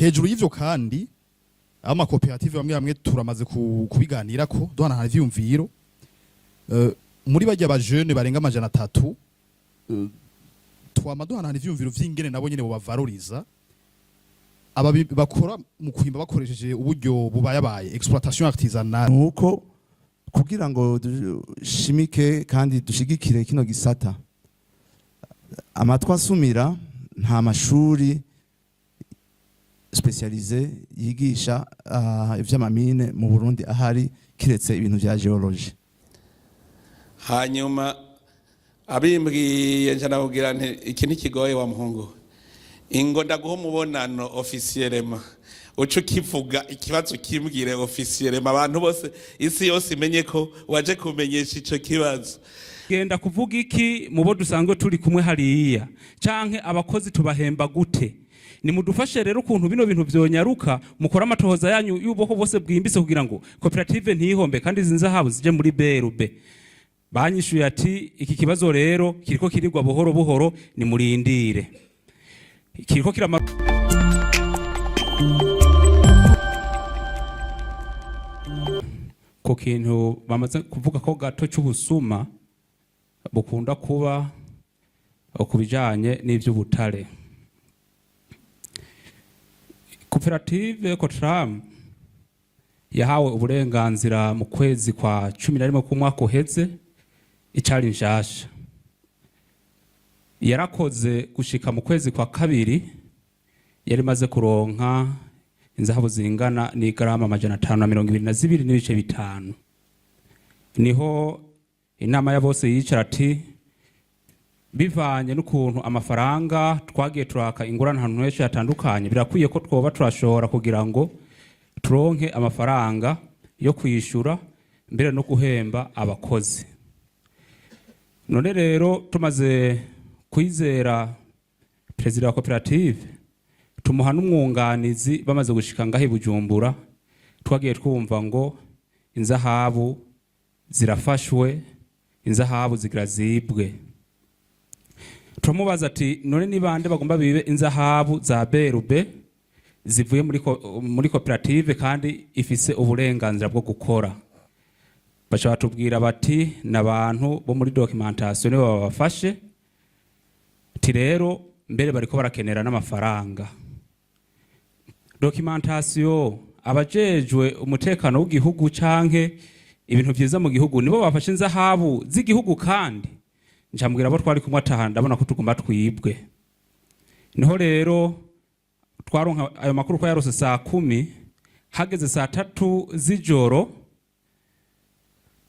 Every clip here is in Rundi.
Hejuru y'ivyo kandi, amakoperative bamwe bamwe turamaze kubiganirako, duhanahana ivyiyumviro. Muri barya ba jeunes barenga 300, twama duhanahana ivyiyumviro vy'ingene nabo nyene bobavaloriza, aba bakora mu kwimba bakoresheje uburyo bubayabaye, exploitation artisanale. Nuko kugira ngo dushimike kandi dushigikire kino gisata, amatwi asumira nta mashuri spécialisé yigisha ivy'ama mines mu Burundi ahari, kiretse ibintu vya géologie. Hanyuma abimbwiye, nca nakubwira nti: "Iki ntikigoye wa muhungu we, ingo ndaguha umubonano officiellement, uce ukivuga ikibazo, ukimbwire officiellement, abantu bose, isi yose imenye ko waje kumenyesha ico kibazo." Genda kuvuga iki mu bo dusanzwe turi kumwe hariya, canke abakozi tubahemba gute? Nimudufashe rero ukuntu bino bintu vyonyaruka, mukora amatohoza yanyu y'ubwoko bwose bwimbitse kugira ngo koperative ntihombe kandi izi nzahabu zije muri BRB. Banyishuye ati: "Iki kibazo rero kiriko kirigwa buhoro buhoro, nimurindire, kiriko kirama." Ku kintu bamaze kuvuga ko gato c'ubusuma bukunda kuba ku bijanye n'ivy'ubutare, koperative Cotram yahawe uburenganzira mu kwezi kwa 11 k'umwaka uheze, icari nshasha. Yarakoze gushika mu kwezi kwa kabiri, yari imaze kuronka inzahabu zingana n'igarama 522.5. Niho inama ya bose yicara ati: "Bivanye n'ukuntu amafaranga twagiye turaka ingurane ahantu henshi hatandukanye, birakwiye ko twoba turashora kugira ngo turonke amafaranga yo kwishura mbere no guhemba abakozi." None rero tumaze kwizera perezida wa koperative, tumuha n'umwunganizi, bamaze gushika ngaho i Bujumbura, twagiye twumva ngo inzahabu zirafashwe, inzahabu zigira zibwe. Turamubaza ati: "None ni bande bagomba bibe inzahabu za BRB zivuye muri koperative kandi ifise uburenganzira bwo gukora?" Baca batubwira bati: "N'abantu bo muri documentation nibo babafashe." Ati rero mbere bariko barakenera n'amafaranga. Documentation, abajejwe umutekano w'igihugu canke ibintu vyiza mu gihugu, nibo bafashe inzahabu z'igihugu? Kandi ncambwira abo twari kumwe ataha: "Ndabona ko tugomba twibwe." Niho rero twaronka ayo makuru ko yarose saa 10, hageze saa 3 z'ijoro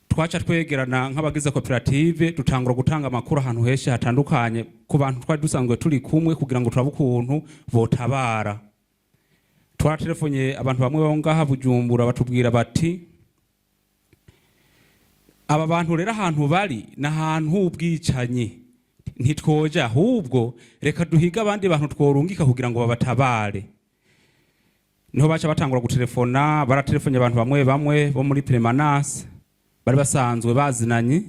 twaca twegerana nk'abagize koperative, dutangura gutanga amakuru ahantu henshi hatandukanye ku bantu twari dusanzwe turi kumwe kugira ngo turabe ukuntu botabara. Twatelefonye abantu bamwe bo ngaha Bujumbura, batubwira bati: "Aba bantu rero ahantu bari ni ahantu h'ubwicanyi, ntitwoja, ahubwo reka duhige abandi bantu tworungika kugira ngo babatabare." Niho baca batangura gutelefona, baratelefone abantu bamwe bamwe bo muri permanence bari basanzwe bazinanye,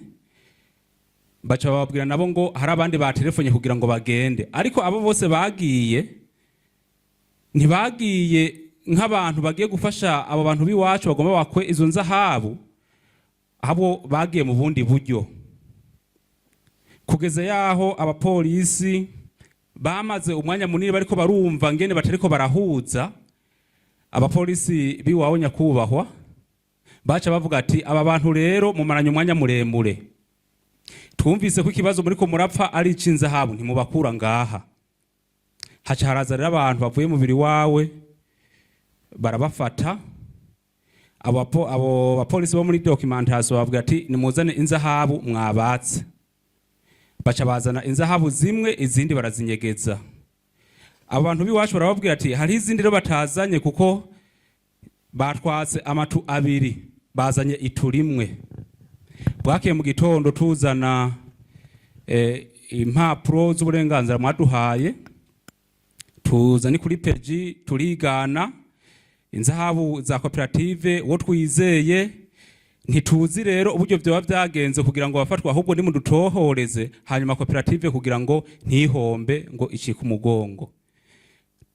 baca bababwira nabo ngo hari abandi batelefonye kugira ngo bagende. Ariko abo bose bagiye, ntibagiye nk'abantu bagiye gufasha abo bantu b'iwacu bagomba bakwe izo nzahabu, ahubwo bagiye mu bundi buryo. Kugeza yaho abapolisi bamaze umwanya munini bariko barumva ngene batariko barahuza, abapolisi biwawe nyakubahwa baca bavuga ati: "Aba bantu rero mumaranye umwanya muremure, twumvise ko ikibazo muriko murapfa ari ic'inzahabu, ntimubakura ngaha." Haca haraza rero abantu bavuye mubiri wawe barabafata. Abo bapolisi bo muri documentation bavuga ati: "Nimuzane inzahabu mwabatse." Baca bazana inzahabu zimwe, izindi barazinyegeza. Abo bantu b'iwacu barababwira ati: "Hariho izindi rero batazanye, kuko batwatse amatu abiri, bazanye itu rimwe." Bwakeye mu gitondo tuzana impapuro z'uburenganzira mwaduhaye, tuza ni kuri peji, turigana inzahabu za koperative uwo twizeye. Ntituzi rero uburyo vyoba vyagenze kugira ngo bafatwe, ahubwo nimudutohoreze, hanyuma koperative kugira ngo ntihombe ngo icike umugongo.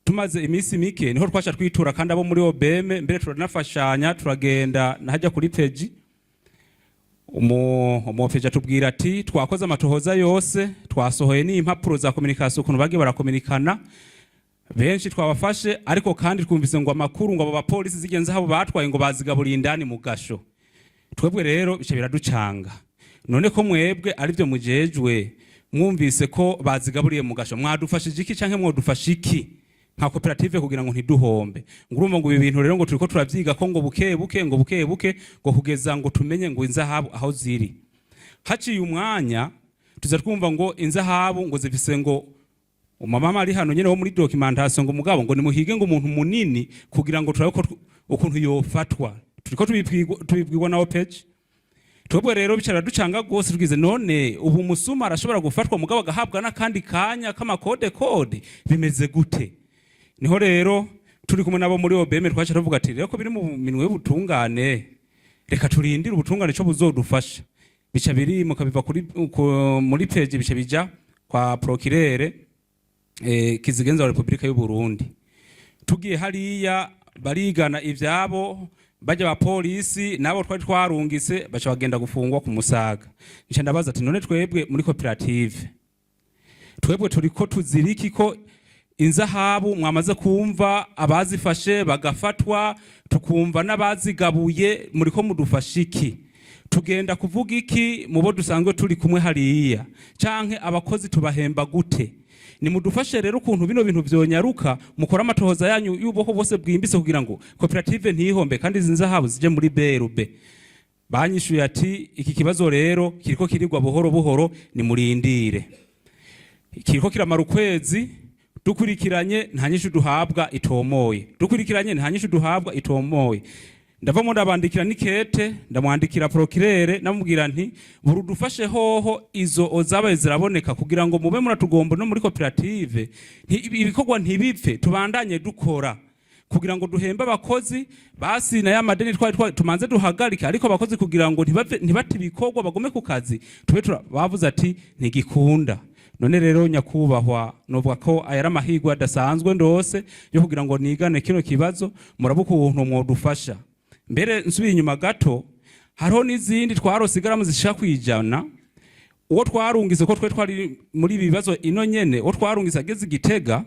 Tumaze iminsi mike niho twasha twitura kandi abo muri OBM, mbere turanafashanya, turagenda nahajya kuri PJ. Umu OPJ atubwira ati: "Twakoze amatohoza yose, twasohoye n'impapuro za communication, ukuntu bagiye barakominikana, benshi twabafashe, ariko kandi twumvise ngo amakuru ngo abo bapolisi zigenze habo batwaye ngo bazigaburiye indani mu gasho." Twebwe rero bica biraducanga. None ko mwebwe aribyo mujejwe, mwumvise ko bazigaburiye mu gasho, mwadufashije iki canke mwodufasha iki nka koperative kugira ngo ntiduhombe? Ngo urumva ngo ibi bintu rero ngo turiko turavyiga ko ngo buke buke, ngo buke buke, ngo kugeza ngo tumenye ngo inzahabu aho ziri. Haciye umwanya tuza twumva ngo inzahabu ngo zifise ngo umamama ari hano nyene wo muri documentation, ngo mugabo ngo nimuhige ngo umuntu munini kugira ngo turabe ko ukuntu yofatwa. Turiko tubibwirwa na OPJ. Twebwe rero bicara ducanga gose. Tugize none ubu umusuma arashobora gufatwa mugabo agahabwa n'akandi kanya k'amakode kode, bimeze gute? Niho rero turi kumwe nabo muri OBM twaca tuvuga ati: "Rero ko biri mu minwe y'ubutungane, reka turindire ubutungane ico buzodufasha." Bica birimuka biva muri PJ, bica bija kwa procureur kizigenza wa Republika y'u Burundi. Tugiye hariya barigana ivyabo, bajya abapolisi nabo twari twarungitse baca bagenda gufungwa ku Musaga. Nca ndabaza ati: "None twebwe muri koperative, twebwe turiko tuziriki ko inzahabu mwamaze kumva abazifashe bagafatwa, tukumva n'abazigabuye, muriko mudufasha iki? Tugenda kuvuga iki mu bo dusanzwe turi kumwe hariya? Canke abakozi tubahemba gute? Nimudufashe rero ukuntu bino bintu vyonyaruka, mukora amatohoza yanyu y'ubwoko bwose bwimbitse kugira ngo koperative ntihombe kandi izi nzahabu zije muri BRB." Banyishuye ati: "Iki kibazo rero kiriko kirigwa buhoro buhoro, nimurindire." Kiriko kiramara ukwezi dukurikiranye, nta nyishu duhabwa itomoye. Dukurikiranye, nta nyishu duhabwa itomoye. Ndavamo ndabandikira n'ikete, ndamwandikira procureur, namubwira nti: "Burudufashe hoho izo zabaye ziraboneka kugira ngo mube muratugomba no muri koperative, ibikorwa ntibipfe, tubandanye dukora kugira ngo duhembe abakozi, basi na ya madeni twari tumanze duhagarike, ariko abakozi kugira ngo ntibave, ntibate ibikorwa, bagume ku kazi tube tura." Bavuze ati: "Ntigikunda." None rero nyakubahwa, novuga ko aya ari amahirwe adasanzwe ndose yo kugira ngo nigane kino kibazo. Murabe ukuntu mwodufasha. Mbere nsubiye inyuma gato, hariho n'izindi twarose igaramu zishika kwijana. Uwo twarungise, ko twe twari muri ibi bibazo ino nyene, uwo twarungise ageze i Gitega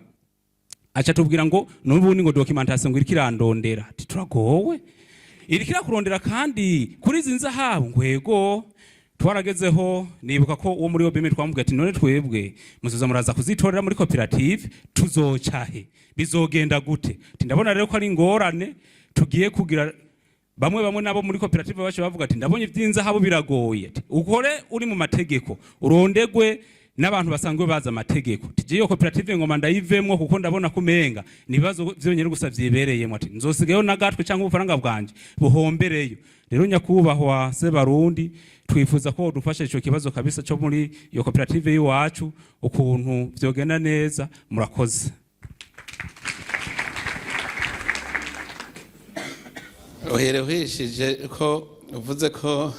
aca tubwira ngo n'ubundi ngo documentation ngo iriko irandondera. Ati: "Turagowe, iriko irakurondera kandi kuri izi nzahabu?" Ngo yego. Twaragezeho, nibuka ko uwo muri OBM twamubwiye ati: "None twebwe muzoza muraza kuzitorera muri koperative, tuzocahe? Bizogenda gute?" Ati: "Ndabona rero ko ari ingorane tugiye kugira." Bamwe bamwe nabo muri koperative bacu bavuga ati: "Ndabonye ivy'inzahabu biragoye." Ati: "Ukore uri mu mategeko, urondegwe n'abantu basanzwe bazi amategeko." Ati: "Iyo koperative ngoma ndayivemwo kuko ndabona kumenga ni ibibazo vyonyene gusa vyibereyemo." Ati: "Nzosigayo n'agatwe canke ubufaranga bwanje buhombereyo." Rero nyakubahwa Sebarundi, twifuza ko dufasha ico kibazo kabisa cyo muri iyo koperative y'iwacu, ukuntu vyogenda neza. Murakoze. Uhere uhishije ko uvuze ko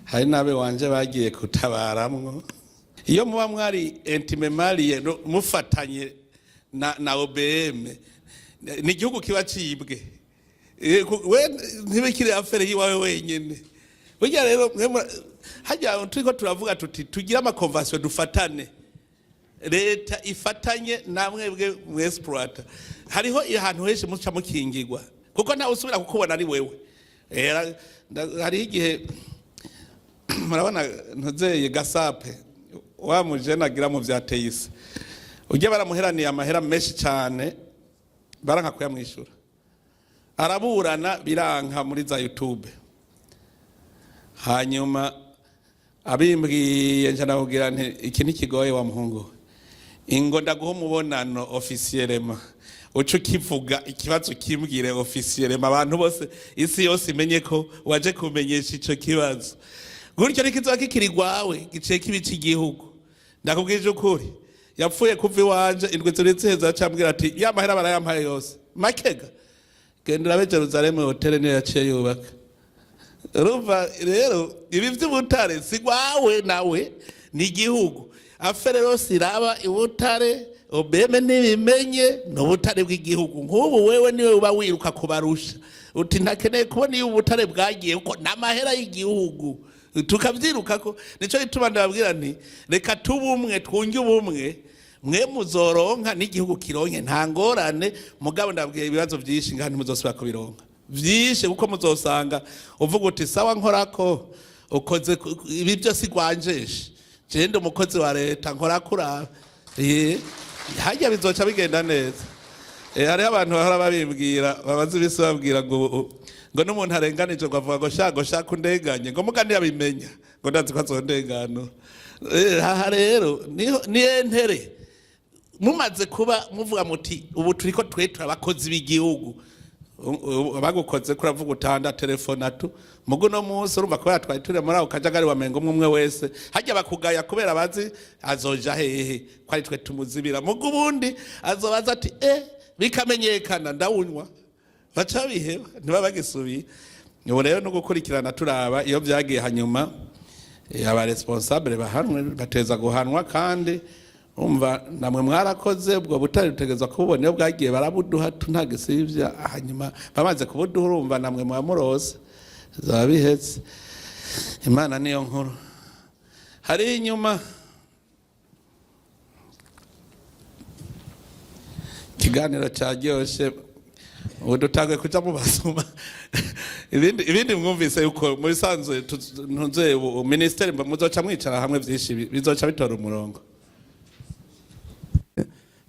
hari n'abe wanje bagiye kutabaramwo. Iyo muba mwari intimement lié, mufatanye na OBM, ni igihugu kiba cibwe. We ntibikiri affaire yiwawe wenyene. Burya rero hajya turiko turavuga tuti tugire ama conventions, dufatane, leta ifatanye namwebwe mwexploita. Hariho ahantu henshi muca mukingirwa kuko ntawe usubira kukubona ari wewe. Hariho igihe murabona ntuzeye gasape wa mujene agira mu vya teyise, ujya baramuheraniye amahera menshi cyane, baranka kuyamwishyura, araburana biranka muri za YouTube. Hanyuma abimbwiye nca ndamubwira nti: "Iki ntikigoye wa muhungu we, ingo ndaguha umubonano officiellement, uce ukivuga ikibazo, ukimbwire officiellement, abantu bose, isi yose imenye ko waje kumenyesha ico kibazo." Gutyo ntikizoba kikiri gwawe, giciye kiba ic'igihugu. Ndakubwije ukuri, yapfuye kuva iwanje indwi zibiri ziheze, acambwira ati: "Ya mahera barayampaye yose makega, genda urabe Jerusalem Hotel niyo yaciye yubaka." Urumva rero ibi by'ubutare si gwawe nawe, ni igihugu. Affaire yose iraba ibutare. OBM ntibimenye ni ubutare bw'igihugu. Nk'ubu wewe niwe uba wiruka kubarusha, uti ntakeneye kubona iyo ubutare bwagiye, kuko n'amahera y'igihugu, tukavyirukako. Nico gituma ndababwira nti reka tube umwe, twunge ubumwe, mwe muzoronka n'igihugu kironke, nta ngorane. Mugabo ndababwira, ibibazo vyinshi ngaha ntimuzosubira kubironka vyinshi, kuko muzosanga uvuga uti sawa, nkorako ukoze ibi byose igwanjeshe, je ndi umukozi wa leta, nkorako uraba. Harya bizoca bigenda neza. Hariho abantu bahora babimbwira, babaza ibisi, babwira ngo n'umuntu arenganije, ngo avuga ngo shaka, ngo shaka undenganye, ngo muga ntiyabimenya, ngo ndazi ko azondenganura. Aha rero niho ni entere mumaze kuba muvuga muti ubu turiko twe turabakozi b'igihugu. Bagukoze kuravuga utanda telefone atu mugu no munsi urumva kubera twari turi muri ako kajagari, wamenga umwe umwe wese hajya bakugaya kubera bazi azoja hehe ko ari twe tumuzibira. Mugu ubundi azobaza ati bikamenyekana ndawunywa, baca biheba, ntiba bagisubiye. Ubu rero no gukurikirana turaba iyo byagiye, hanyuma aba responsable bahanwe, bateza guhanwa. Kandi umva, namwe mwarakoze, ubwo butare butegezwa kububona iyo bwagiye, barabuduha nta gisivya. Hanyuma bamaze kubuduha, urumva namwe mwamurose zaba bihetse. Imana niyo nkuru. Hari inyuma ikiganiro cyaryoshe, ubu dutanguye kuja mu basuma. Ibindi mwumvise yuko mu bisanzwe ntuze ubu minisiteri muzoca mwicara hamwe, vyinshi bizoca bitora umurongo.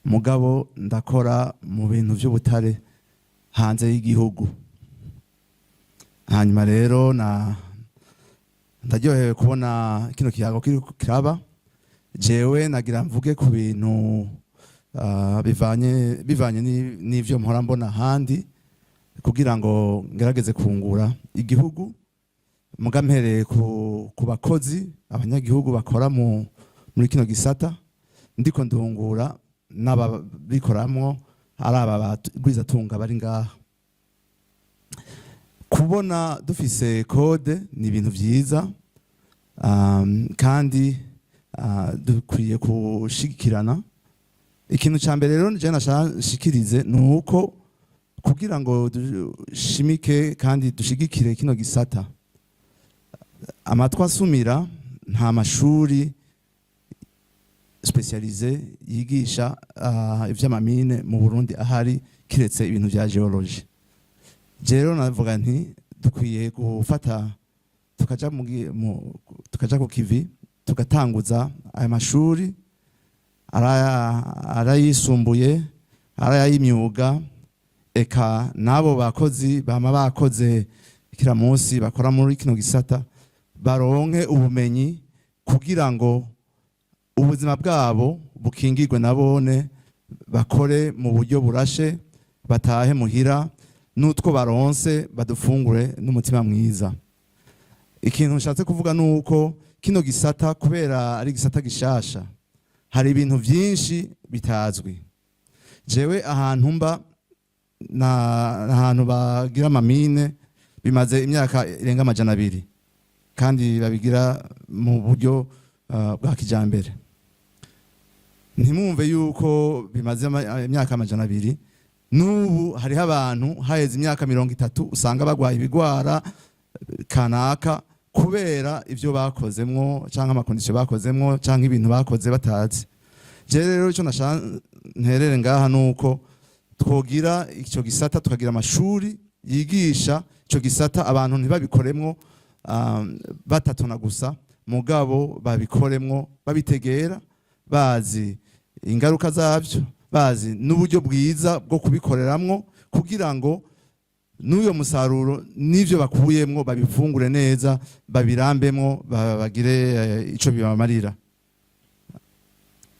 Mugabo ndakora mu bintu by'ubutare hanze y'igihugu. Hanyuma rero na ndaryohewe kubona kino kiyago kiri kiraba. Jewe nagira mvuge ku bintu bivanye n'ivyo mpora mbona ahandi, kugira ngo ngerageze kungura igihugu. Muga mpereye ku bakozi, abanyagihugu bakora muri kino gisata, ndiko ndungura n'ababikoramwo, ari aba bagwizatunga bari ngaha. Kubona dufise code ni ibintu vyiza, kandi dukwiye gushigikirana. Ikintu ca mbere rero je nashaka nshikirize ni uko kugira ngo dushimike kandi dushigikire kino gisata, amatwi asumira nta mashuri spécialisé yigisha ivy'ama mines mu Burundi ahari, kiretse ibintu vya géologie. Rero navuga nti dukwiye gufata tukaja tukaja ku kivi, tugatanguza aya mashuri, arayisumbuye, arayimyuga, eka n'abo bakozi bama bakoze kira munsi bakora muri kino gisata baronke ubumenyi, kugira ngo ubuzima bwabo bukingirwe, nabone bakore mu buryo burashe, batahe muhira n'utwo baronse badufungure n'umutima mwiza. Ikintu nshatse kuvuga ni uko kino gisata, kubera ari igisata gishasha, hari ibintu byinshi bitazwi. Jewe ahantu mba na ahantu bagira ama mines bimaze imyaka irenga 200, kandi babigira mu buryo bwa kijambere. Ntimwumve yuko bimaze imyaka 200, n'ubu hariho abantu haheze imyaka 30 usanga bagwaye ibigwara kanaka kubera ibyo bakozemwo, canke ama conditions bakozemwo, canke ibintu bakoze batazi. Je rero icyo nashaka nterere ngaha nuko twogira icyo gisata, tukagira amashuri yigisha icyo gisata, abantu ntibabikoremwo batatona gusa, mugabo babikoremwo babitegera, bazi ingaruka zabyo, bazi n'uburyo bwiza bwo kubikoreramwo, kugira ngo n'uyo musaruro n'ivyo bakuyemwo babifungure neza, babirambemwo, bagire ico bibamarira.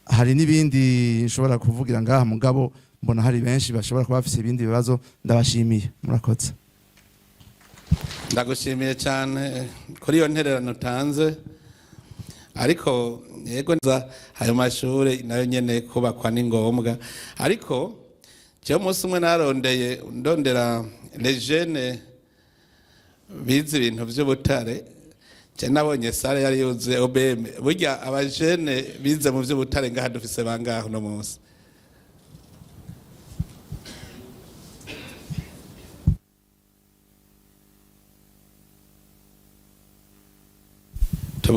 Hari n'ibindi nshobora kuvugira ngaha, mugabo mbona hari benshi bashobora kuba bafise ibindi bibazo. Ndabashimiye, murakoze. Ndagushimiye cyane kuri iyo ntererano utanze. Ariko yego nza ayo mashuri nayo nyene kubakwa ni ngombwa. Ariko jewe umunsi umwe narondeye, ndondera les jeunes bize ibintu vy'ubutare. Je nabonye salle yari yuzuye OBM. Burya abajene bize mu vy'ubutare ngaha dufise bangaho uno munsi?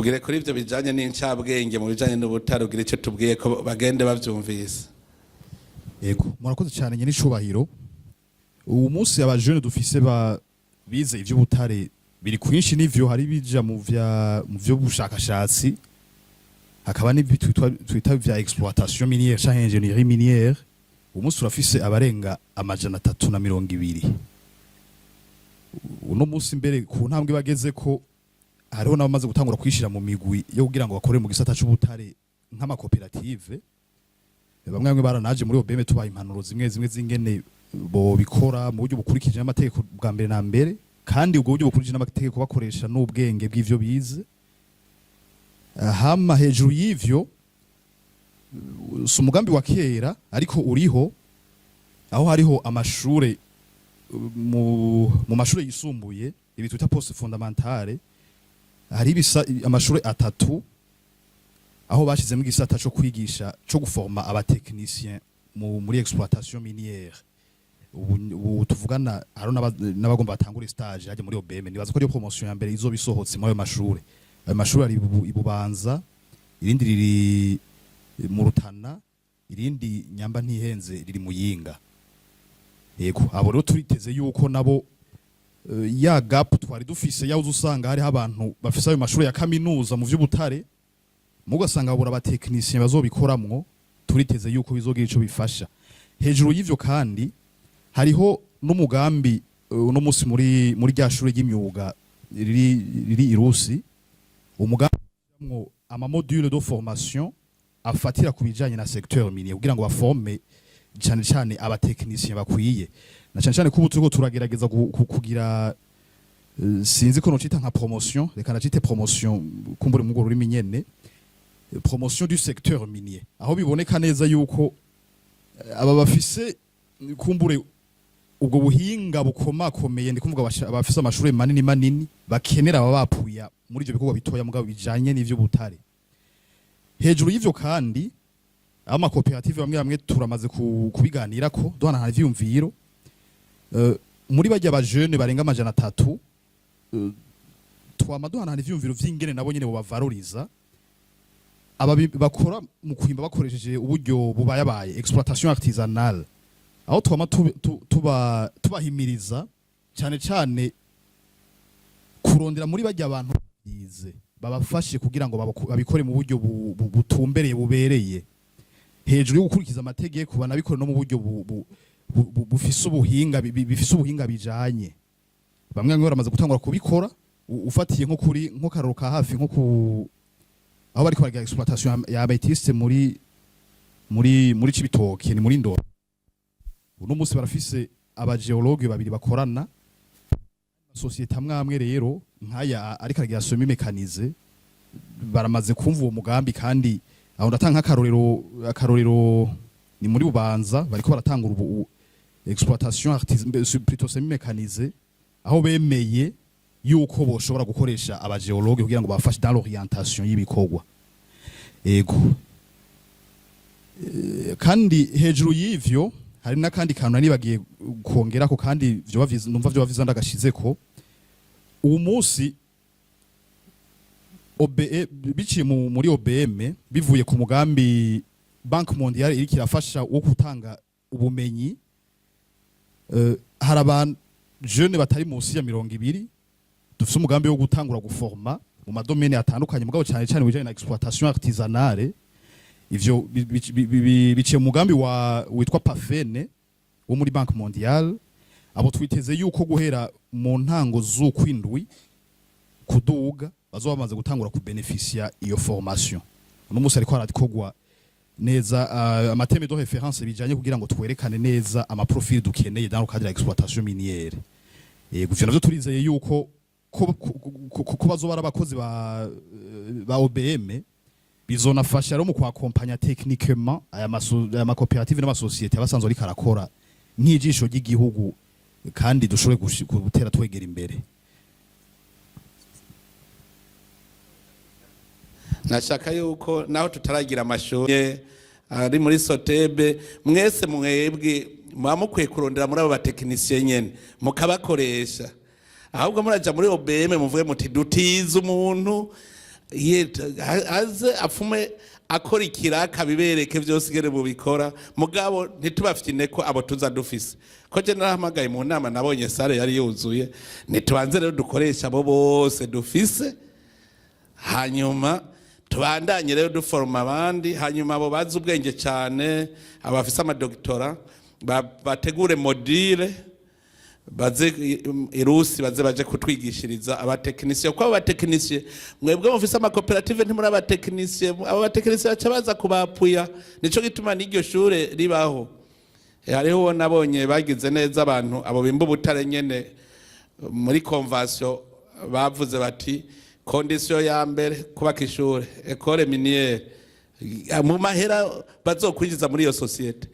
Tubwire kuri ivyo bijanye n'incabwenge mu bijanye n'ubutare, ubwire icyo tubwiye ko bagende bavyumvise. Yego, murakoze cyane, nyene icubahiro. Ubu munsi abajene dufise ba bize ivy'ubutare biri kwinshi, n'ivyo hari bija mu vyo bushakashatsi, hakaba n'ibyo twita vya exploitation minière canke ingénierie minière. Ubu munsi turafise abarenga 320. Uno munsi mbere ku ntambwe bageze ko hariho n'abamaze gutangura kwishira mu migwi yo kugira ngo bakore mu gisata c'ubutare nk'amakoperative. Bamwe bamwe baranaje muri OBM, tubaha impanuro zimwe zimwe z'ingene bo bikora mu buryo bukurikije n'amategeko bwa mbere na mbere, kandi ubwo buryo bukurikije n'amategeko bakoresha n'ubwenge bw'ivyo bize. Hama hejuru y'ivyo, si umugambi wa kera ariko uriho, aho hariho amashure mu mashure yisumbuye, ibi twita post fondamentale, hari amashure atatu aho bashizemo igisata co kwigisha, co guforma abatechnicien muri exploitation minière. Ubu tuvugana hariho n'abagomba batangura stage hajya muri OBM. Nibaza ko ariyo promotion ya mbere izoba isohotse muri ayo mashure. Ayo mashure ari i Bubanza, irindi riri mu Rutana, irindi nyamba ntihenze riri Muyinga. Yego, abo rero turiteze yuko nabo ya gap twari dufise yaho usanga hariho abantu bafise ayo mashuri ya kaminuza mu vy'ubutare, mugasanga babura abatechnicien bazobikoramwo, turiteze yuko bizogira ico bifasha. Hejuru y'ivyo kandi hariho n'umugambi uno munsi muri rya shure ry'imyuga riri Irusi, umugambi mwo ama module de formation afatira ku bijanye na secteur minier kugira ngo baforme cyane cyane abatechnicien bakwiye, na cyane cyane ko ubu turiko turagerageza kugira sinzi ko nocita nka promotion, reka nacite promotion kumbure mu rurimi nyene, promotion du secteur minier, aho biboneka neza yuko aba bafise kumbure ubwo buhinga bukomakomeye, ndi kuvuga abafise amashuri manini manini, bakenera aba bapuya muri ivyo bikorwa bitoya mugabo bijanye n'ivy'ubutare. Hejuru y'ivyo kandi, amakoperative bamwe bamwe turamaze kubiganirako, duhanahana ivyiyumviro. Muri barya bajene barenga 300, twama duhanahana ivyiyumviro vy'ingene nabo nyene bobavaloriza, aba bakora mu kwimba bakoresheje uburyo bubayabaye, exploitation artisanale, aho twama tubahimiriza cyane cyane kurondera muri barya abantu bize babafashe kugira ngo babikore mu buryo butumbereye, bubereye, hejuru yo gukurikiza amategeko banabikore no mu buryo bufise ubuhinga, bifise ubuhinga bijanye. Bamwe bamwe baramaze gutangura kubikora, ufatiye nko kuri nko karoro ka hafi, nko ku aho bariko baragira exploitation ya améthyste muri Cibitoke, ni muri Ndora. Uno munsi barafise abagéologue babiri bakorana. Société amwe amwe rero nkaya ariko aragira semi mécanisé baramaze kumva uwo mugambi. Kandi aho ndatanga akarorero ni muri Bubanza, bariko baratangura ubu exploitation plutôt semi mécanisé, aho bemeye yuko boshobora gukoresha abagéologue kugira ngo bafashe dans l'orientation y'ibikorwa. Ego. Kandi hejuru y'ivyo hari n'akandi kantu nari nibagiye kongerako, kandi vyoba vyiza, numva vyoba vyiza ndagashizeko. Uwu munsi OBE biciye muri OBM, bivuye ku mugambi Banque Mondiale iriko irafasha wo gutanga ubumenyi, hari abantu jeune batari munsi ya 20 dufise umugambi wo gutangura guforma mu madomaine atandukanye, mugabo cyane cyane bijanye na exploitation artisanale. Ivyo biciye mu mugambi wa witwa PAFENE wo muri Banque Mondiale. Abo twiteze yuko guhera mu ntango z'ukwindwi kuduga bazoba bamaze gutangura kubenefisia iyo formation. Uno munsi ariko harakorwa neza amathème de référence bijanye kugira ngo twerekane neza amaprofil dukeneye dans le cadre de l'exploitation minière. Yego, ivyo navyo turizeye yuko ko bazoba ari abakozi ba OBM, bizonafasha rero mu kwakompanya techniquement aya makoperative n'amasosiyete abasanzwe ariko arakora nk'ijisho ry'igihugu, kandi dushobore gutera twegera imbere. Nashaka yuko naho tutaragira amashuri ari muri SOTEBE, mwese mwebwe muba mukwiye kurondera muri abo batechnicien nyene mukabakoresha. Ahubwo muraja muri OBM muvuge muti dutize umuntu. Aze apfume akora ikiraka, bibereke vyose ingene mubikora. Mugabo ntitubafitine ko abo tuza dufise, ko je narahamagaye mu nama, nabonye salle yari yuzuye. Ntitubanze rero dukoresha abo bose dufise, hanyuma tubandanye rero duforoma abandi. Hanyuma abo bazi ubwenge cyane, abafise ama doctorats, bategure module, baze irusi, baze baje kutwigishiriza abatekinisiye, kuko abo batekinisiye, mwebwe mufise amakoperative ntimuri abatekinisiye, abo batekinisiye baca baza kubapuya. Nico gituma n'iryo shure ribaho. Hariho uwo nabonye bagize neza, abantu abo bimba ubutare nyene, muri convention bavuze bati: "Condition ya mbere, kubaka ishure, école minière, mu mahera bazokwinjiza muri iyo société,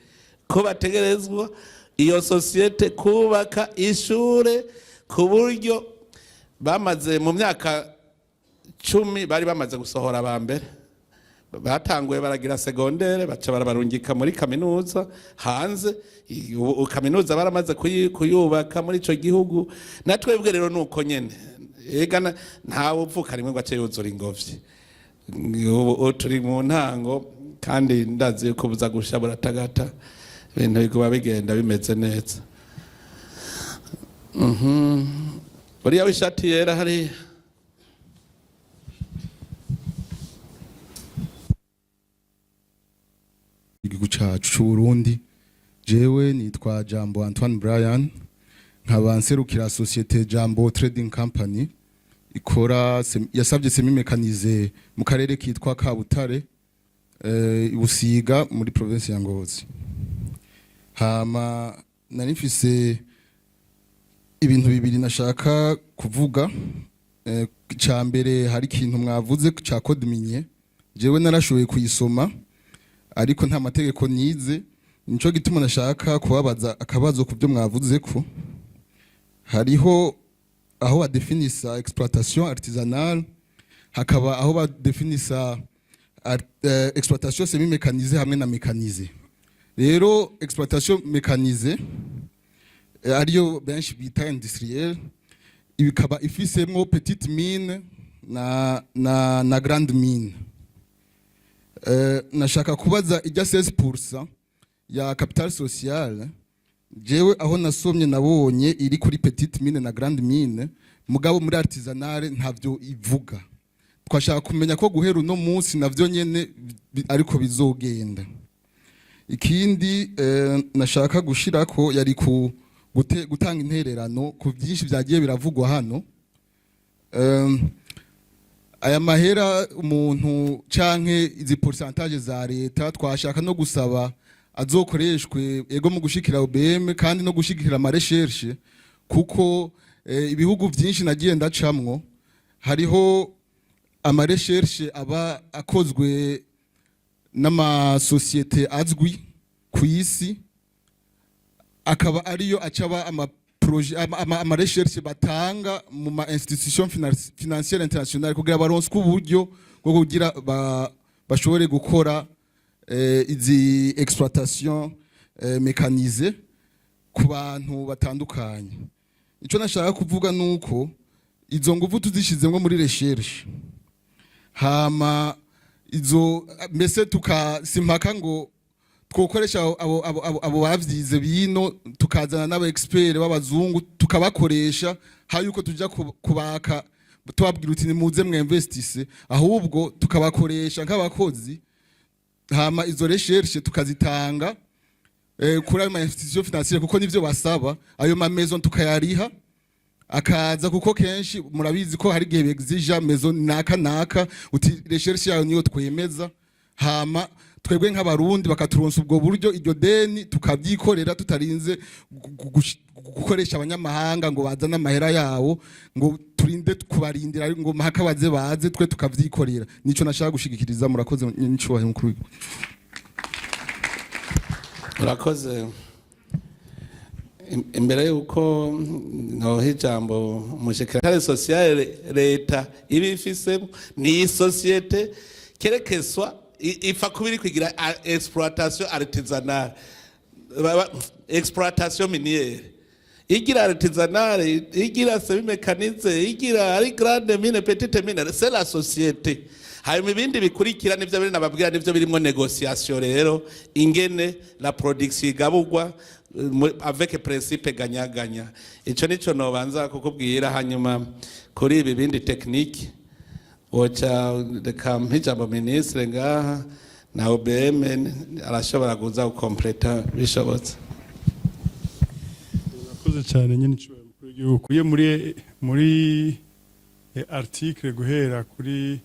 ko bategerezwa iyo société kubaka ishure." Ku buryo bamaze mu myaka 10 bari bamaze gusohora aba mbere. Batanguye baragira secondaire, baca barabarungika muri kaminuza hanze. Ubu kaminuza baramaze kuyubaka muri ico gihugu. Na twebwe rero nuko nyene. Ega ntawe uvuka rimwe ngo ace yuzura ingobyi. Ubu turi mu ntango, kandi ndazi yuko buza gusha buratagata, ibintu biguma bigenda bimeze neza. Uriya w'ishati yera hariya. Igihugu cacu c'u Burundi. Jewe nitwa Jambo Antoine Bryan, nkaba nserukira société Jambo Trading Company ikora yasabye semi-mécanisé mu karere kitwa Kabutare, Busiga, muri province ya Ngozi. Hama nari mfise ibintu bibiri nashaka kuvuga. Ca mbere, hari ikintu mwavuze ca code minier. Jewe narashoboye kuyisoma, ariko nta mategeko nize. Nico gituma nashaka kubabaza akabazo ku byo mwavuze, ko hariho aho badefinisa exploitation artisanale, hakaba aho badefinisa exploitation semi mécanisée hamwe na mécanisée. Rero exploitation mécanisée, ariyo benshi bita industrielle, ikaba ifisemwo petite mine na grande mine. Nashaka kubaza ijya 16% ya capital social. Jewe aho nasomye nabonye iri kuri petite mine na grande mine, mugabo muri artisanale ntavyo ivuga. Twashaka kumenya ko guhera uno munsi navyo nyene ariko bizogenda. Ikindi nashaka gushirako yari ku gutanga intererano ku byinshi byagiye biravugwa hano. Aya mahera umuntu canke izi pourcentage za leta, twashaka no gusaba azokoreshwe ego mu gushikira OBM kandi no gushigikira ama recherche, kuko ibihugu byinshi nagiye ndacamwo hariho ama recherche aba akozwe n'amasosiyete azwi ku isi, akaba ariyo acaba ama projet, ama recherche batanga mu ma institution financière internationale kugira baronswe uburyo bwo kugira bashobore gukora izi exploitation mécanisée ku bantu batandukanye. Ico nashaka kuvuga nuko izo nguvu tuzishizemwo muri recherche, hama izo mbese tukasimpaka ngo twokoresha abo bavyize bino, tukazana n'aba expert b'abazungu tukabakoresha, hayuko tuja kubaka tubabwira uti: "Nimuze mwinvestisse", ahubwo tukabakoresha nk'abakozi, hama izo recherche tukazitanga kuri ayo ma institution financière, kuko nivyo basaba. Ayo ma maison tukayariha akaza, kuko kenshi murabizi ko hari igihe begizija maison naka naka uti: "Recherche yayo niyo twemeza", hama twebwe nk'abarundi bakaturonsa ubwo buryo, iryo deni tukabyikorera tutarinze gukoresha abanyamahanga ngo bazane amahera yawo, ngo turinde kubarindira ngo mpaka baze baze, twe tukavyikorera. Nico nashaka gushigikiriza. Murakoze, nyicubahiro mukuru w'igihugu. Urakoze. Imbere y'uko noha ijambo umushikiranganje sociale, leta iba ifisemo ni société kerekeswa ipfa kuba iri kugira exploitation artisanale, exploitation minière. Igira artisanale, igira semi-mécanisée, igira ari grande mine, petite mine, c'est la société. Hanyuma ibindi bikurikira nivyo biri nababwira, nivyo birimwo négociation rero, ingene la production igaburwa avec principe gagnant-gagnant. Ico nico nobanza kukubwira. Hanyuma kuri ibi bindi technique, woca reka mpe ijambo ministre ngaha na OBM, arashobora kuza gukompleta bishobotse. Murakoze cyane nyine, icyubahiro mukuru w'igihugu. Iyo muri article, guhera kuri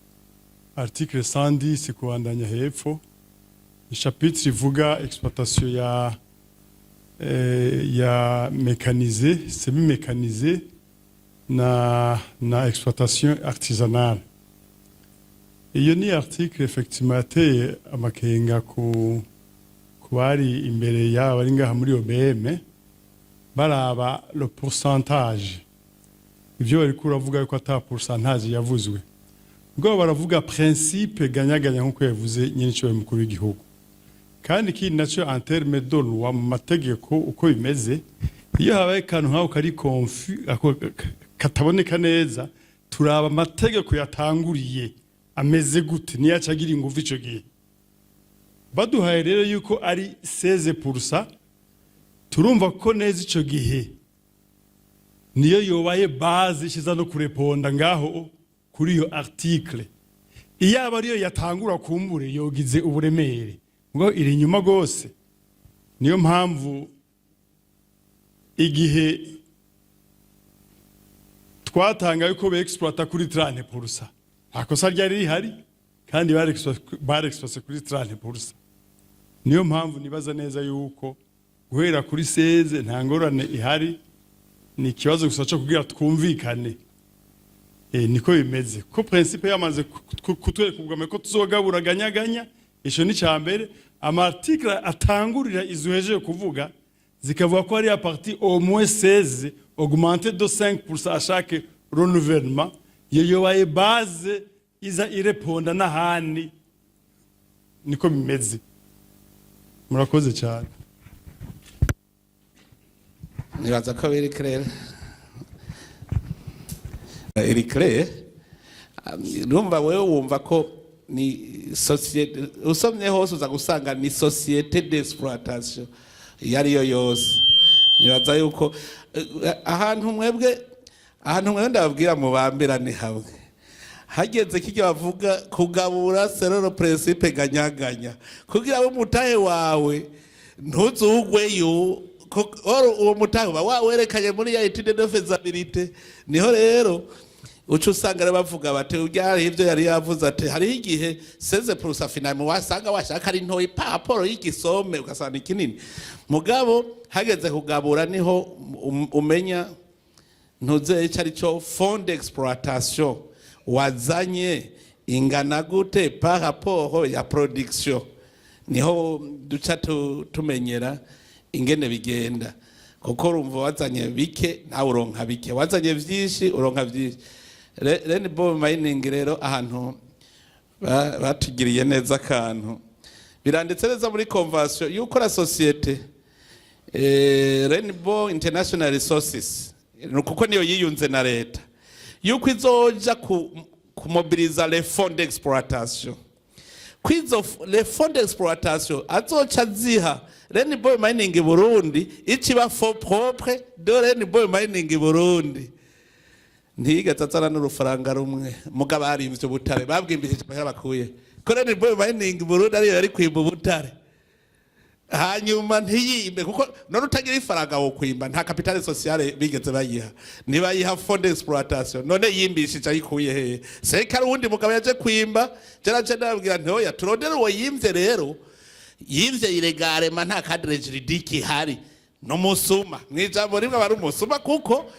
article 110 kubandanya hepfo, chapitre ivuga exploitation ya mécanisé, semi mécanisé na exploitation artisanale. Iyo ni article effectivement yateye amakenga ku bari imbere yaba bari ngaha muri OBM, baraba le pourcentage. Ibyo bari kuravuga yuko ata pourcentage yavuzwe, ubwo baravuga principe gagnant-gagnant, nkuko yavuze nyine icyo mukuru w'igihugu. Kandi ikindi nacyo, en terme de loi, mu mategeko uko bimeze, iyo habaye akantu nk'ako kari confus, kataboneka neza, turaba amategeko yatanguriye ameze gute, niyo acagira ingufu ico gihe. Baduhaye rero yuko ari 16%, turumva ko neza ico gihe niyo yobaye base ishiza no kureponda ngaho kuri iyo article. Iyo aba ariyo yatangura, kumbure yogize uburemere, ngo iri inyuma gose. Niyo mpamvu igihe twatanga yuko beexploita kuri 30%, nta kosa ryari rihari, kandi barexploité kuri 30%. Niyo mpamvu nibaza neza yuko guhera kuri 16 nta ngorane ihari, ni ikibazo gusa cyo kugira twumvikane. Niko bimeze ko principe yamaze kutwereka ubwame ko tuzogabura gagnant-gagnant. Ico ni cambere. Ama article atangurira izo uhejeje kuvuga zikavuga ko ari à partir au moins 16 augmenté de 5% à chaque renouvellement, iyo yobaye base iza ireponda n'ahandi. Niko bimeze. Murakoze cyane. Nibaza ko biri clair, iri clair. Urumva wewe wumva ko ni société, usomye hose uza gusanga ni société d'exploitation iyo ariyo yose. Nibaza yuko ahantu mwebwe ndababwira mubambira ni hamwe hageze kijya bavuga kugabura selon principe gagnant-gagnant, kugira ngo umutahe wawe ntuzugweyo. Uwo mutahe uba wawerekanye muri ya étude de faisabilité. Niho rero uca usanga rero bavuga bati urya hariho ibyo yari yavuze, ati hariho igihe 16% finalement wasanga washaka ari ntoyi par rapport y'igisome, ugasanga ni kinini. Mugabo hageze kugabura niho umenya ntuze icyo ari cyo fonds d'exploitation wazanye ingana gute par rapport ya production. Niho duca tumenyera ingene bigenda, kuko urumva wazanye bike nawe uronka bike, wazanye vyinshi uronka vyinshi. Rainbow Mining rero, ahantu batugiriye neza, akantu biranditse neza muri convention yuko la société Rainbow International Resources, kuko niyo yiyunze na leta, yuko izoja kumobiliza les fonds d'exploitation, kwizo les fonds d'exploitation azoca ziha Rainbow Mining Burundi, ikiba fonds propre de Rainbow Mining Burundi. Ntiyigeze azana n'urufaranga rumwe, mugabo arimvye ubutare babwimbishije amahera bakuye ko Rainbow Mining Burundi ariyo yari kwimba ubutare. Hanyuma ntiyimbe, kuko none utagira ifaranga wo kwimba, nta capital social bigeze bayiha, ntibayiha fonds d'exploitation. None yimbishije ayikuye hehe? Seka ari uwundi mugabo yaje kwimba. Jaraje ndababwira nti oya, turondere uwo yimvye. Rero yimvye illégalement, nta cadre juridique ihari, n'umusuma. Mw'ijambo rimwe aba ari umusuma, kuko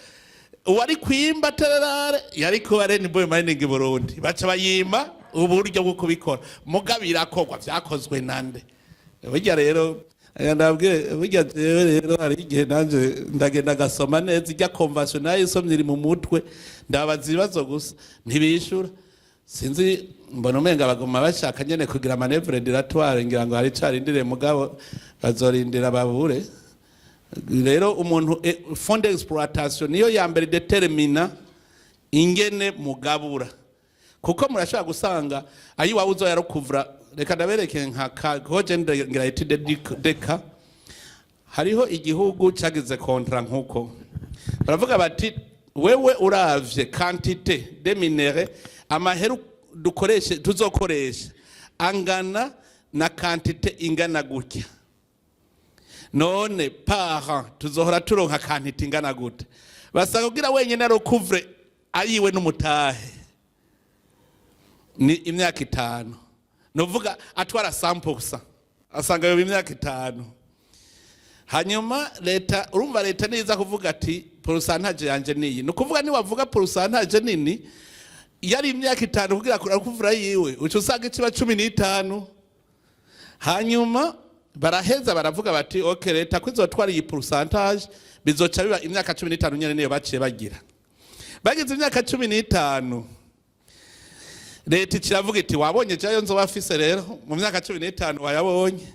uwari kwimba tererare yari kuba Rainbow Mining Burundi. Baca bayima uburyo bwo kubikora, mugabo irakorwa. Vyakozwe nande burya rero? Aya ndabwire, burya jewe rero hari igihe nanje ndagenda gasoma neza ijya convention, nayo isomye iri mu mutwe, ndabaza ibibazo gusa ntibishura. Sinzi, mbona umenga baguma bashaka nyene kugira manœuvre dilatoire, ngira ngo hari carindire, mugabo bazorindira babure. Rero umuntu fonds d'exploitation niyo ya mbere détermina ingene mugabura, kuko murashobora gusanga ayo iwawe uzoyarukuvura. Reka ndabereke nka koje ngira étude de cas. Hariho igihugu cyagize contrat nkuko baravuga bati: "Wewe uravye quantité de minerai, amahera dukoreshe, tuzokoresha angana na quantité ingana gutya. None par an tuzohora turonka quantité ingana gute?" Basanga kugira wenyene arocouvre ayiwe n'umutahe ni imyaka 5, nuvuga atwara 100%, asanga yoba imyaka 5. Hanyuma leta, urumva leta niza kuvuga ati: "Pourcentage yanje niyi." Ni ukuvuga niwavuga pourcentage nini, yari imyaka 5 kugira kuvura yiwe, uca usanga ikiba 15. Hanyuma baraheza baravuga bati: "OK, leta ko izotwara iyi pourcentage, bizoca biba imyaka 15 nyene." Niyo baciye bagira, bagize imyaka 15, leta ikiravuga iti: "Wabonye jayo nzoba afise rero mu myaka 15, wayabonye?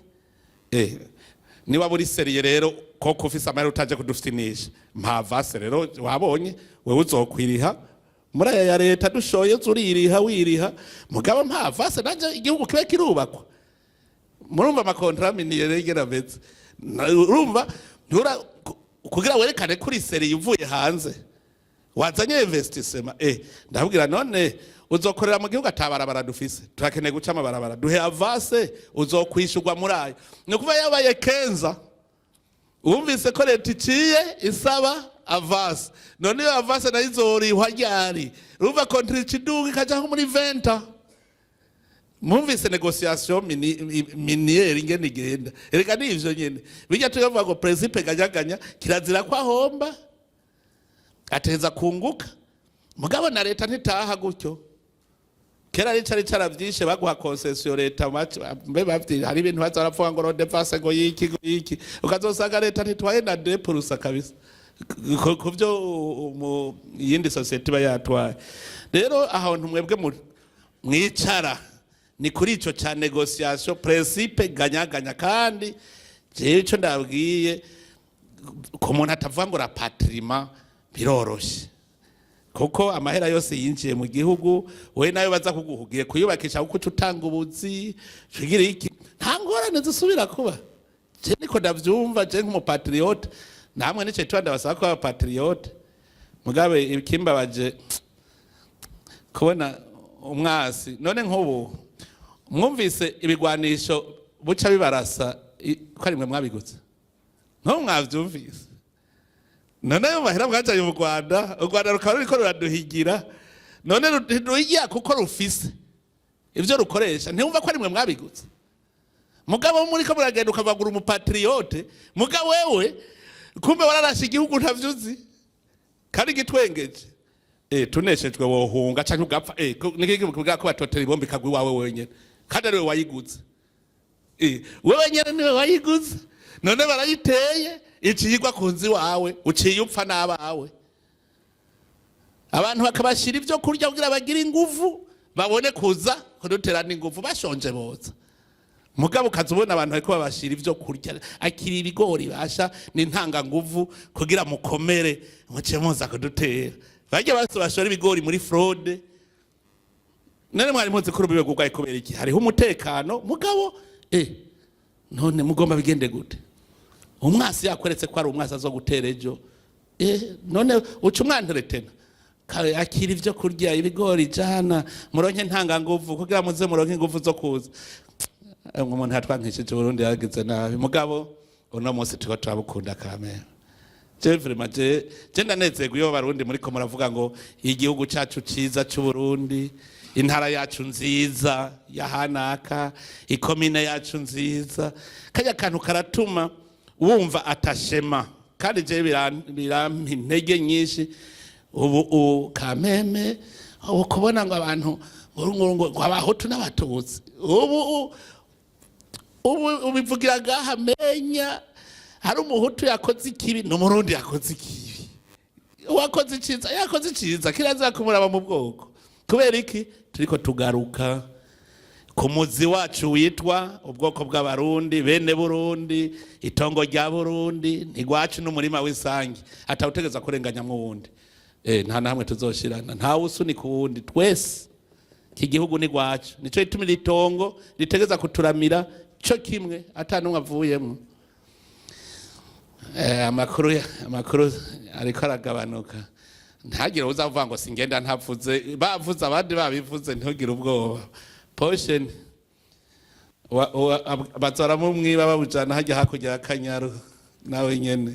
Niba buri sérieux rero koko, ufise amahera, utaje kudufitinisha mpavase rero, wabonye wewe uzokwiriha muri aya ya leta dushoye, zuririha wiriha, mugabo mpavase nanje igihugu kibe kirubakwa." Murumva ama contrats miniers rero ingene ameze. Urumva kugira werekane kuri sérieux uvuye hanze wazanye investissement, ndabwira: "None uzokorera mu gihugu atabarabara dufise? Turakeneye guca amabarabara, duhe avance, uzokwishurwa muri ayo." Ni ukuvuga yabaye kenza wumvise ko leta iciye isaba avance. None iyo avance nayo izorihwa ryari? Urumva contrat ikiduga ikaja nko muri 20. Mwumvise négociation minière ingene igenda? Erega ni ivyo nyene bijya tuyavuga ngo principe gagnant-gagnant. Kirazira ko ahomba, ateza kunguka, mugabo na leta ntitaha gutyo. Kera rica caravyishe, baguha concession leta, mbe bavyi hari ibintu baza baravuga ngo redevance, ngo yiki, ngo yiki, ukazosanga leta ntitwaye na 2% kabisa ku byo mu yindi société iba yatwaye. Rero ahantu mwebwe mwicara ni kuri ico ca négociation, principe gagnant-gagnant. Kandi jewe ico ndabwiye ku muntu atavuga ngo rapatriement biroroshe, kuko amahera yose yinjiye mu gihugu, we nayo baza kuguhugiye kuyubakisha, kuko uca utanga ubuzi ugira iki, nta ngorane zisubira kuba. Je niko ndavyumva, je nk'umu patriote, namwe nico tuba ndabasaba kuba aba patriotes. Mugabe ikimbabaje kubona umwasi, none nk'ubu mwumvise ibigwanisho buca bibarasa ko ari mwe mwabiguze? Nk'ubu mwavyumvise? None ayo mahera mwajanye mu Rwanda, u Rwanda rukaba ruriko ruraduhigira, none ruhigira kuko rufise ivyo rukoresha, ntiwumva ko ari mwe mwabiguze? Mugabo muriko muragenda ukavagura umu patriote, mugabo wewe kumbe wararashe igihugu ntavyo uzi. Kandi gitwengeje, tuneshejwe wohunga canke ugapfa. Niki kuvuga ko batotera ibombe ikagwa iwawe wenyene, kandi ariwe wayiguze? Wewe nyene niwe wayiguze, none barayiteye iciyigwa ku nzu iwawe, uciye upfa n'abawe. Abantu bakabashira ibyo kurya kugira bagire inguvu, babone kuza kudutera n'inguvu. Bashonje boza, mugabo ukaza ubona abantu bariko babashira ibyo kurya, akiri ibigori basha ni ntanganguvu kugira mukomere, muce muza kudutera. Bajya bose bashora ibigori muri fraude. None mwari muzi ko urubibe rwugaye kubera iki? Hariho umutekano, mugabo none mugomba bigende gute? Umwasi yakweretse ko ari umwasi azo gutera ejo, none uca umwanteretena kare, akira ibyo kurya, ibigori jana, muronke ntanganguvu kugira muze muronke inguvu zo kuza. Umuntu yatwankishije Burundi yagize nabi, mugabo uno munsi turiko turabukunda kamere. Je vraiment je ndanezerwa iyo Barundi muriko muravuga ngo igihugu cacu ciza c'u Burundi, intara yacu nziza ya hanaka, ikomine yacu nziza. Kajya kantu karatuma wumva atashema, kandi je birampa intege nyinshi. Ubu kameme ubu kubona ngo abantu ngo Abahutu n'Abatutsi, ubu ubivugira ngaha, menya hari Umuhutu yakoze ikibi n'Umurundi yakoze ikibi, uwakoze iciza yakoze iciza, kirazira kumuraba mu bwoko. Kubera iki? Turiko tugaruka. Ku muzi wacu witwa ubwoko bw'Abarundi, bene Burundi, itongo rya Burundi ntigwacu n'umurima w'isangi, atawutegeza kurenganyamwo uwundi. Nta na hamwe tuzoshirana, ntawe usunika uwundi. Twese iki gihugu ni gwacu. Nico gituma iri tongo ritegeza kuturamira co kimwe, ata n'umwe avuyemwo. Amakuru ariko aragabanuka. Ntagire uzavuga ngo singenda ntavuze, bavuze abandi babivuze. Ntugire ubwoba. Posheni bazaramumwiba, babujana hajya hakurya y'Akanyaru nawe nyene.